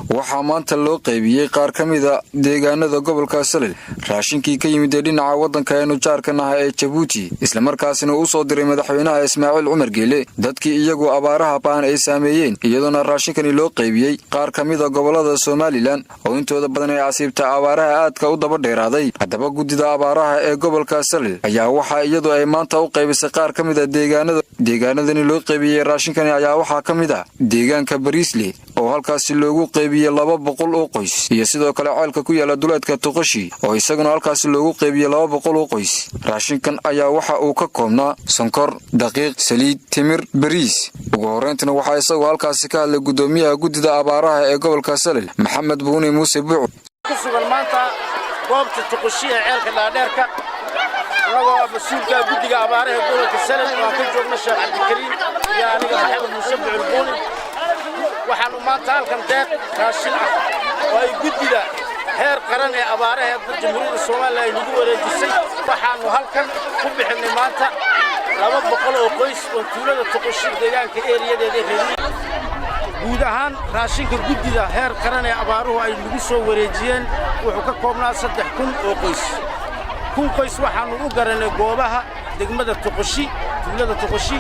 Waxaa maanta loo qaybiyey qaar ka mida deegaanada gobolka Salel raashinkii ka yimid ee dhinaca waddanka aynu jaarka nahay ee Jabuuti, islamarkaasina uu soo diray madaxweynaha Ismaaciil Cumar Geele dadkii iyagu abaaraha ba'an ay saameeyeen, iyadoona raashinkani loo qaybiyey qaar ka mida gobolada Somaliland oo intooda badan ay asiibta abaaraha aadka u daba dheeraaday. Haddaba, guddida abaaraha ee gobolka Salel ayaa waxaa iyadu ay maanta u qaybisay qaar ka mid a deegaanada. Deegaanadani loo qaybiyey raashinkani ayaa waxaa ka mid ah deegaanka Bariisle oo halkaasi loogu qaybiyey 200 oo qoys, iyo sidoo kale ceelka ku yaala duleedka Tuqashi oo isaguna halkaasi loogu qaybiyey 200 oo qoys. Raashinkan ayaa waxa uu ka koobnaa sonkor, daqiiq, saliid, timir, bariis. Ugu horreyntana waxaa isagoo halkaasi ka hadlay guddoomiyaha guddida abaaraha ee gobolka Salel, Maxamed Buuni Muuse Buuc. Ku sugan maanta goobta Tuqushi ee ceelka Dhaadheerka, annagoo mas-uulka guddiga abaaraha gobolka Salel, waan ka joogna Sheekh Cabdikariim iyo aniga Maxamed Muuse Bucul Buuni. Waxaannu maanta halkan deeq raashin ah oo ay guddida heer qaran ee abaaraha Jamhuuriyadda Soomaaliya ay nagu wareejisay, waxaannu halkan ku bixinnay maanta 200 oo qoys oo tuulada Tuqushi deegaanka eeriyadeeda reer. Guud ahaan raashinka guddida heer qaran ee abaaruhu ay nagu soo wareejiyeen wuxuu ka koobnaa 3000 oo qoys. 1000 qoys waxaannu u garannay goobaha degmada Tuqushi, tuulada Tuqushi,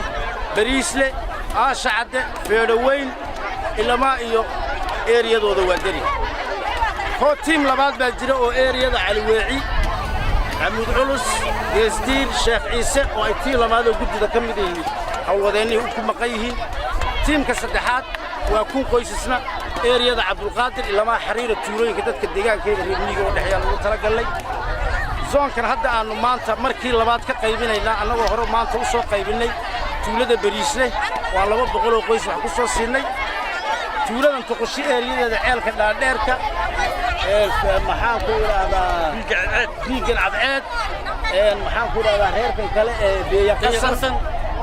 Bariisle, Aasha Cadde, Feedhoweyn, ilamaa iyo eeriyadooda waa deri koo. Tiim labaad baa jira oo eeriyada Caliweeci, Camuud Culus, Geesdiir, Sheekh Ciise oo ay tiim labaadoo guddida ka mid yihiin howlwadeennihii ku maqan yihiin. Tiimka saddexaad waa 1000 qoysisna eeriyada Cabdulqaadir ilamaa Xariira, tuulooyinka dadka deegaankeeda reer miyiga oo dhexeeyaa lagu talagallay. Zoonkan hadda aannu maanta markii labaad ka qaybinaynaa, annagoo hore maanta u soo qaybinnay tuulada Bariisle, waa 200 oo qoys wax ku soo siinay. Tuuladan Tuqushi eeriyadeeda, ceelka Dhaadheerka, maxaan ku idhaahdaa, Riiggan Cadceed, maxaan ku idhahdaa, reerkan kale ee Beeya Qasan.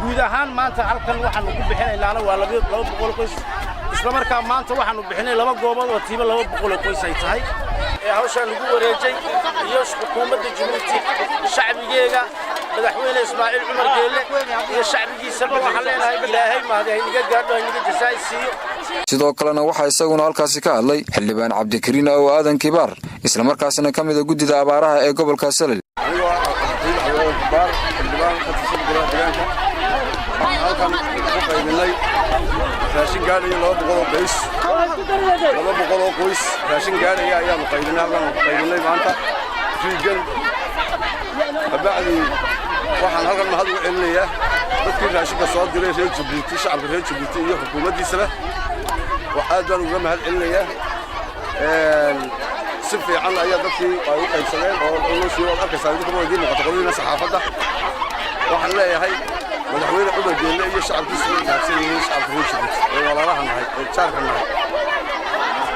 Guud ahaan maanta halkan waxaannu ku bixinaynaana waa 200 qoys. Isla markaa maanta waxaannu bixinay laba goobood oo tiiba 200 oo qoys ay tahay ee hawshaan lagu wareejay iyo xukuumadda Jabuuti, shacbigeega, madaxweyne Ismaaciil Cumar Geelle iyo shacbigiisaba waxaan leenahay Ilaahay mahadi haynaga gaadho, haynaga jasaa'i siiyo. Sidoo kalena waxaa isaguna halkaasi ka hadlay xildhibaan Cabdikariin oo Aadan Kibaar, islamarkaasina ka mida guddida abaaraha ee gobolka Salel. Anigoo ah Cabdikariin Aadan Kibaar, xildhibaan ka tirsan golaha deegaanka, waxaan halkan ku qaybinay raashin gaadhaya 200 oo qoys. 200 oo qoys raashin gaadhaya ayaanu qaybinay, halkan ku qaybinay maanta riiggan. Kabacdi waxaan halkan mahad ugu celinayaa dadkii raashinka soo diray, reer Jabuuti, shacabka reer Jabuuti iyo xukuumaddiisaba aad baan uga mahad celinayaa. Si fiican ayaa dadkii ay u qaybsadeen oo loo siiyey, waad arkaysaa idinkuma idiin muuqata qoladiina saxaafadda. Waxaan leeyahay madaxweyne Cumar Geelle iyo shacabkiisu way mahadsan yihiin. Shacabka reer Jabuuti ee walaalaha nahay ee jaarka nahay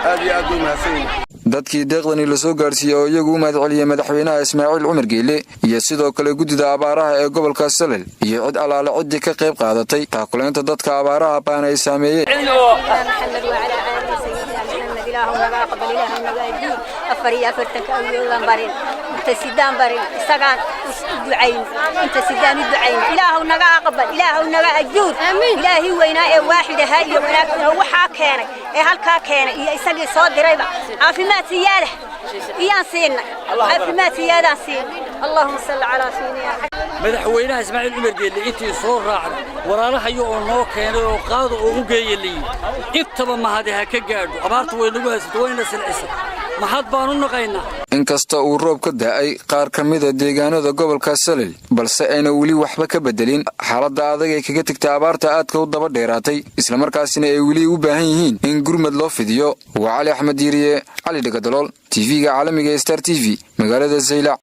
aad iyo aad bay mahadsan yihiin. Dadkii deeqdani lasoo gaadhsiiyey oo iyagu u mahad celiyey madaxweynaha Ismaaciil Cumar Geele iyo sidoo kale guddida abaaraha ee gobolka Salel iyo cid allaale ciddii ka qayb qaadatay taakulaynta dadka abaaraha baan ay saameeyeen. محمد وعلى آله سيدنا محمد. إله naga aqbal, Ilaahu naga ajiib. 44-ka awiyoodan barin, inta sidaan barin, isagaan u ducayn, inta sidaan u ducayn. Ilaahu naga aqbal, Ilaahu naga ajuur. Ilaahi weynaa ee waaxid ahaa iyo wanaagsan waxaa keenay ee halkaa keenay iyo isagii soo dirayba caafimaad siyaada iyaan siinay, caafimaad siyaadaan siinay. اللهم صل على سيدنا Madaxweynaha Ismaaciil Cumar Geelle intii soo raacday, walaalahayo oo noo keenay oo qaada oo u geeya layidhi, intaba mahadi ha ka gaadho. Abaartu way nagu haysata, wayna silcisay, mahad baan u naqaynaa. Inkasta uu roob ka da'ay qaar ka mida deegaanada gobolka Salel, balse ayna weli waxba ka bedelin xaaladda adag ay kaga tegtay abaarta aadka u daba dheeraatay, islamarkaasina ay weli u baahan yihiin in gurmad loo fidiyo. Waa Cali Axmed Diiriye, Cali Dhagadalool, TV-ga caalamiga ee Star TV, magaalada Saylac.